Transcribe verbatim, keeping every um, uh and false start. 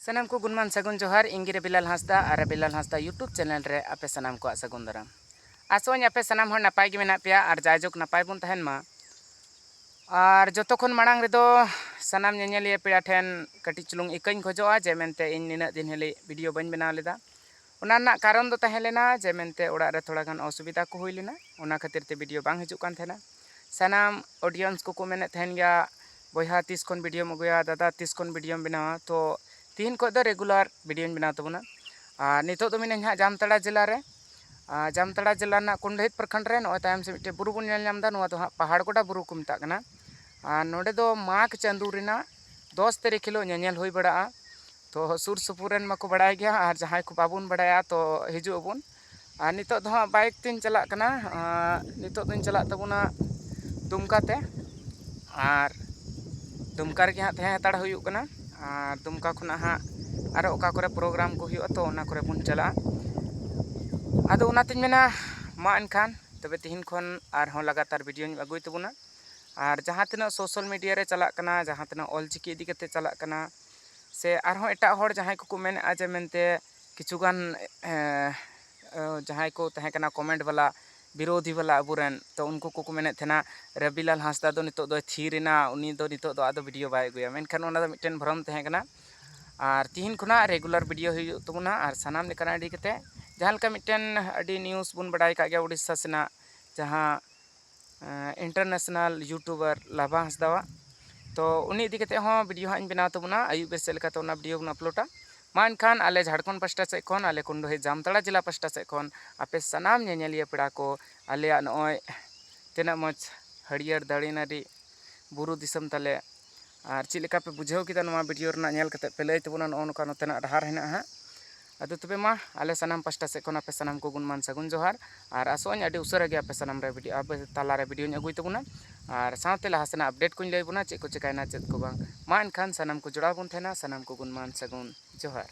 ᱥᱟᱱᱟᱢ ᱠᱚ ᱜᱩᱱᱢᱟᱱ ᱥᱟᱹᱜᱩᱱ ᱡᱚᱦᱟᱨ᱾ ᱤᱧ ᱜᱮ ᱨᱟᱵᱤᱞᱟᱞ ᱦᱟᱸᱥᱫᱟ ᱟᱨ ᱨᱟᱵᱤᱞᱟᱞ ᱦᱟᱸᱥᱫᱟ YouTube channel ᱨᱮ ᱟᱯᱮ ᱥᱟᱱᱟᱢ ᱠᱚᱣᱟᱜ ᱥᱟᱹᱜᱩᱱ ᱫᱟᱨᱟᱢ᱾ ᱟᱥᱚᱜ ᱟᱹᱧ ᱟᱯᱮ ᱥᱟᱱᱟᱢ ᱦᱚᱲ ᱱᱟᱯᱟᱭ ᱜᱮ ᱢᱮᱱᱟᱜ ᱯᱮᱭᱟ ᱟᱨ ᱡᱟᱭᱡᱩᱜᱽ ᱱᱟᱯᱟᱭ ᱵᱚᱱ ᱛᱟᱦᱮᱱ ᱢᱟ᱾ ᱟᱨ ᱡᱚᱛᱚ ᱠᱷᱚᱱ ᱢᱟᱲᱟᱝ ᱨᱮᱫᱚ ᱥᱟᱱᱟᱢ ᱧᱮᱧᱮᱞᱤᱭᱟᱹ ᱯᱮᱲᱟ ᱴᱷᱮᱱ ᱠᱟᱹᱴᱤᱡ ᱪᱩᱞᱩᱝ ᱤᱠᱟᱹᱧ ᱠᱷᱚᱡᱚᱜᱼᱟ ᱡᱮ ᱢᱮᱱᱛᱮ ᱤᱧ ᱱᱤᱱᱟᱹᱜ ᱫᱤᱱ ᱦᱤᱞᱤᱡ video ᱵᱟᱹᱧ ᱵᱮᱱᱟᱣ ᱞᱮᱫᱟ᱾ ᱚᱱᱟ ᱨᱮᱱᱟᱜ ᱠᱟᱨᱚᱱ ᱫᱚ ᱛᱟᱦᱮᱸ ᱞᱮᱱᱟ ᱡᱮ ᱢᱮᱱᱛᱮ ᱚᱲᱟᱜ ᱨᱮ ᱛᱷᱚᱲᱟ ᱜᱟᱱ ᱚᱥᱩᱵᱤᱫᱷᱟ ᱠᱚ ᱦᱩᱭ ᱞᱮᱱᱟ, ᱚᱱᱟ ᱠᱷᱟᱹᱛᱤᱨ ᱛᱮ video ᱵᱟᱝ ᱦᱤᱡᱩᱜ ᱠᱟᱱ ᱛᱟᱦᱮᱱᱟ᱾ ᱥᱟᱱᱟᱢ audience ᱠᱚᱠᱚ ᱢᱮᱱᱮᱫ ᱛᱟᱦᱮᱱ ᱜᱮᱭᱟ, "ᱵᱚᱭᱦᱟ ᱛᱤᱥ ᱠᱷᱚᱱ videoᱢ ᱟᱹᱜᱩᱭᱟ, ᱫᱟᱫᱟ ᱛᱤᱥ ᱠᱷᱚᱱ videoᱢ ᱵᱮᱱᱟᱣᱟ?" ᱛᱚ ᱛᱤᱦᱤᱧ ᱠᱷᱚᱱ ᱫᱚ regular videoᱧ ᱵᱮᱱᱟᱣ ᱛᱟᱵᱚᱱᱟ᱾ ᱟᱨ ᱱᱤᱛᱚᱜ ᱫᱚ ᱢᱤᱱᱟᱹᱧ ᱦᱟᱸᱜ ᱡᱟᱢᱛᱟᱲᱟ ᱡᱮᱞᱟ ᱨᱮ᱾ ᱟᱨ ᱡᱟᱢᱛᱟᱲᱟ ᱡᱮᱞᱟ ᱨᱮᱱᱟᱜ ᱠᱩᱱᱰᱟᱹᱦᱤᱛ ᱯᱨᱚᱠᱷᱚᱸᱰ ᱨᱮ ᱱᱚᱜᱼᱚᱭ ᱛᱟᱭᱚᱢ ᱥᱮᱫ ᱢᱤᱫᱴᱮᱱ ᱵᱩᱨᱩ ᱵᱚᱱ ᱧᱮᱞ ᱧᱟᱢ ᱮᱫᱟ, ᱱᱚᱣᱟ ᱫᱚ ᱦᱟᱸᱜ ᱯᱟᱦᱟᱲ ᱜᱚᱰᱟ ᱵᱩᱨᱩ ᱠᱚ ᱢᱮᱛᱟᱜ ᱠᱟᱱᱟ᱾ ᱟᱨ ᱱᱚᱰᱮ ᱫᱚ ᱢᱟᱜᱽ ᱪᱟᱸᱫᱳ ᱨᱮᱱᱟᱜ ᱫᱚᱥ ᱛᱟᱹᱨᱤᱠᱷ ᱦᱤᱞᱳᱜ ᱧᱮᱧᱮᱞ ᱦᱩᱭ ᱵᱟᱲᱟᱜᱼᱟ᱾ ᱛᱚ ᱥᱩᱨ ᱥᱩᱯᱩᱨ ᱨᱮᱱ ᱢᱟᱠᱚ ᱵᱟᱲᱟᱭ ᱜᱮᱭᱟ, ᱟᱨ ᱡᱟᱦᱟᱸᱭ ᱠᱚ ᱵᱟᱵᱚᱱ ᱵᱟᱲᱟᱭᱟ ᱛᱚ ᱦᱤᱡᱩᱜ ᱟᱵᱚᱱ᱾ ᱟᱨ ᱱᱤᱛᱚᱜ ᱫᱚ ᱦᱟᱸᱜ bike ᱛᱮᱧ ᱪᱟᱞᱟᱜ ᱠᱟᱱᱟ᱾ ᱟᱨ ᱱᱤᱛᱚᱜ ᱫᱚᱧ ᱪᱟᱞᱟᱜ ᱛᱟᱵᱚᱱᱟ ᱫᱩᱢᱠᱟ ᱛᱮ, ᱟᱨ ᱫᱩᱢᱠᱟ ᱨᱮᱜᱮ ᱦᱟᱸᱜ ᱛᱟᱦᱮᱸ ᱦᱟᱛᱟᱲ ᱦᱩᱭᱩᱜ ᱠᱟᱱᱟ᱾ ᱟᱨ ᱫᱩᱢᱠᱟ ᱠᱷᱚᱱᱟᱜ ᱦᱟᱸᱜ ᱟᱨᱚ ᱚᱠᱟ ᱠᱚᱨᱮ program ᱠᱚ ᱦᱩᱭᱩᱜᱼᱟ ᱛᱚ ᱚᱱᱟ ᱠᱚᱨᱮ ᱵᱚᱱ ᱪᱟᱞᱟᱜᱼᱟ᱾ ᱟᱫᱚ ᱚᱱᱟᱛᱮᱧ ᱢᱮᱱᱟ ᱢᱟ ᱮᱱᱠᱷᱟᱱ ᱛᱚᱵᱮ ᱛᱤᱦᱤᱧ ᱠᱷᱚᱱ ᱟᱨᱦᱚᱸ ᱞᱟᱜᱟᱛᱟᱨ videoᱧ ᱟᱹᱜᱩᱭ ᱛᱟᱵᱚᱱᱟ᱾ ᱟᱨ ᱡᱟᱦᱟᱸ ᱛᱤᱱᱟᱹᱜ social media ᱨᱮ ᱪᱟᱞᱟᱜ ᱠᱟᱱᱟ, ᱡᱟᱦᱟᱸ ᱛᱤᱱᱟᱹᱜ ᱚᱞᱪᱤᱠᱤ ᱤᱫᱤ ᱠᱟᱛᱮ ᱪᱟᱞᱟᱜ ᱠᱟᱱᱟ, ᱥᱮ ᱟᱨᱦᱚᱸ ᱮᱴᱟᱜ ᱦᱚᱲ ᱡᱟᱦᱟᱸᱭ ᱠᱚᱠᱚ ᱢᱮᱱᱮᱫᱼᱟ ᱡᱮ ᱢᱮᱱᱛᱮ ᱠᱤᱪᱷᱩ ᱜᱟᱱ, ᱮ, ᱮ, ᱡᱟᱦᱟᱸᱭ ᱠᱚ ᱛᱟᱦᱮᱸ ᱠᱟᱱᱟ comment ᱵᱟᱞᱟ, ᱵᱤᱨᱳᱫᱷᱤ ᱵᱟᱞᱟ ᱟᱵᱚᱨᱮᱱ, ᱛᱚ ᱩᱱᱠᱩ ᱠᱚᱠᱚ ᱢᱮᱱᱮᱫ ᱛᱟᱦᱮᱱᱟ, "ᱨᱟᱵᱤᱞᱟᱞ ᱦᱟᱸᱥᱫᱟ ᱫᱚ ᱱᱤᱛᱚᱜ ᱫᱚᱭ ᱛᱷᱤᱨ ᱮᱱᱟ, ᱩᱱᱤ ᱫᱚ ᱱᱤᱛᱚᱜ ᱫᱚ ᱟᱫᱚ video ᱵᱟᱭ ᱟᱹᱜᱩᱭᱟ", ᱢᱮᱱᱠᱷᱟᱱ ᱚᱱᱟ ᱫᱚ ᱢᱤᱫᱴᱮᱱ ᱵᱷᱨᱚᱢ ᱛᱟᱦᱮᱸ ᱠᱟᱱᱟ᱾ ᱟᱨ ᱛᱤᱦᱤᱧ ᱠᱷᱚᱱᱟᱜ regular video ᱦᱩᱭᱩᱜ ᱛᱟᱵᱚᱱᱟ᱾ ᱟᱨ ᱥᱟᱱᱟᱢ ᱞᱮᱠᱟᱱᱟᱜ ᱤᱫᱤ ᱠᱟᱛᱮ ᱡᱟᱦᱟᱸ ᱞᱮᱠᱟ ᱢᱤᱫᱴᱮᱱ ᱟᱹᱰᱤ news ᱵᱚᱱ ᱵᱟᱲᱟᱭ ᱠᱟᱜ ᱜᱮᱭᱟ ᱩᱲᱤᱥᱥᱟ ᱥᱮᱱᱟᱜ, ᱡᱟᱦᱟᱸ ᱮᱸ, international YouTuber ᱞᱟᱵᱟ ᱦᱟᱸᱥᱫᱟᱣᱟᱜ᱾ ᱛᱚ ᱩᱱᱤ ᱤᱫᱤ ᱠᱟᱛᱮ ᱦᱚᱸ video ᱦᱟᱸᱜ ᱤᱧ ᱵᱮᱱᱟᱣ ᱛᱟᱵᱚᱱᱟ, ᱟᱹᱭᱩᱵ ᱵᱮᱨ ᱥᱮᱫ ᱞᱮᱠᱟᱛᱮ ᱚᱱᱟ video ᱵᱚᱱ uploadᱟ᱾ ᱢᱟ ᱮᱱᱠᱷᱟᱱ ᱟᱞᱮ ᱡᱷᱟᱲᱠᱷᱚᱸᱰ ᱯᱟᱥᱴᱟ ᱥᱮᱫ ᱠᱷᱚᱱ, ᱟᱞᱮ ᱠᱩᱱᱰᱩᱦᱤ ᱡᱟᱢᱛᱟᱲᱟ ᱡᱮᱞᱟ ᱯᱟᱥᱴᱟ ᱥᱮᱫ ᱠᱷᱚᱱ ᱟᱯᱮ ᱥᱟᱱᱟᱢ ᱧᱮᱧᱮᱞᱤᱭᱟᱹ ᱯᱮᱲᱟ ᱠᱚ ᱟᱞᱮᱭᱟᱜ ᱱᱚᱜᱼᱚᱭ ᱛᱤᱱᱟᱹᱜ ᱢᱚᱡᱽ ᱦᱟᱹᱨᱭᱟᱹᱲ ᱫᱟᱨᱮ ᱱᱟᱹᱲᱤ ᱵᱩᱨᱩ ᱫᱤᱥᱚᱢ ᱛᱟᱞᱮ᱾ ᱟᱨ ᱪᱮᱫ ᱞᱮᱠᱟ ᱯᱮ ᱵᱩᱡᱷᱟᱹᱣ ᱠᱮᱫᱟ ᱱᱚᱣᱟ video ᱨᱮᱱᱟᱜ ᱧᱮᱞ ᱠᱟᱛᱮ ᱯᱮ ᱞᱟᱹᱭ ᱛᱟᱵᱚᱱᱟ, ᱱᱚᱜᱼᱚ ᱱᱚᱝᱠᱟ ᱱᱚᱛᱮᱱᱟᱜ ᱰᱟᱦᱟᱨ ᱦᱮᱱᱟᱜᱼᱟ ᱦᱟᱸᱜ᱾ ᱟᱫᱚ ᱛᱚᱵᱮ ᱢᱟ ᱟᱞᱮ ᱥᱟᱱᱟᱢ ᱯᱟᱥᱴᱟ ᱥᱮᱫ ᱠᱷᱚᱱ ᱟᱯᱮ ᱥᱟᱱᱟᱢ ᱠᱚ ᱜᱩᱱᱢᱟᱱ ᱥᱟᱹᱜᱩᱱ ᱡᱚᱦᱟᱨ᱾ ᱟᱨ ᱟᱥᱚᱜ ᱟᱹᱧ ᱟᱹᱰᱤ ᱩᱥᱟᱹᱨᱟ ᱜᱮ ᱟᱯᱮ ᱥᱟᱱᱟᱢ ᱨᱮ video, ᱟᱯᱮ ᱛᱟᱞᱟᱨᱮ videoᱧ ᱟᱹᱜᱩᱭ ᱛᱟᱵᱚᱱᱟ᱾ ᱟᱨ ᱥᱟᱶᱛᱮ ᱞᱟᱦᱟ ᱥᱮᱱᱟᱜ update ᱠᱚᱧ ᱞᱟᱹᱭ ᱵᱚᱱᱟ, ᱪᱮᱫ ᱠᱚ ᱪᱮᱠᱟᱭᱮᱱᱟ, ᱪᱮᱫ ᱠᱚ ᱵᱟᱝ᱾ ᱢᱟ ᱮᱱᱠᱷᱟᱱ ᱥᱟᱱᱟᱢ ᱠᱚ ᱡᱚᱲᱟᱣ ᱵᱚᱱ ᱛᱟᱦᱮᱱᱟ, ᱥᱟᱱᱟᱢ ᱠᱚ ᱜᱩᱱᱢᱟᱱ ᱥᱟᱹᱜᱩᱱ ᱡᱚᱦᱟᱨ᱾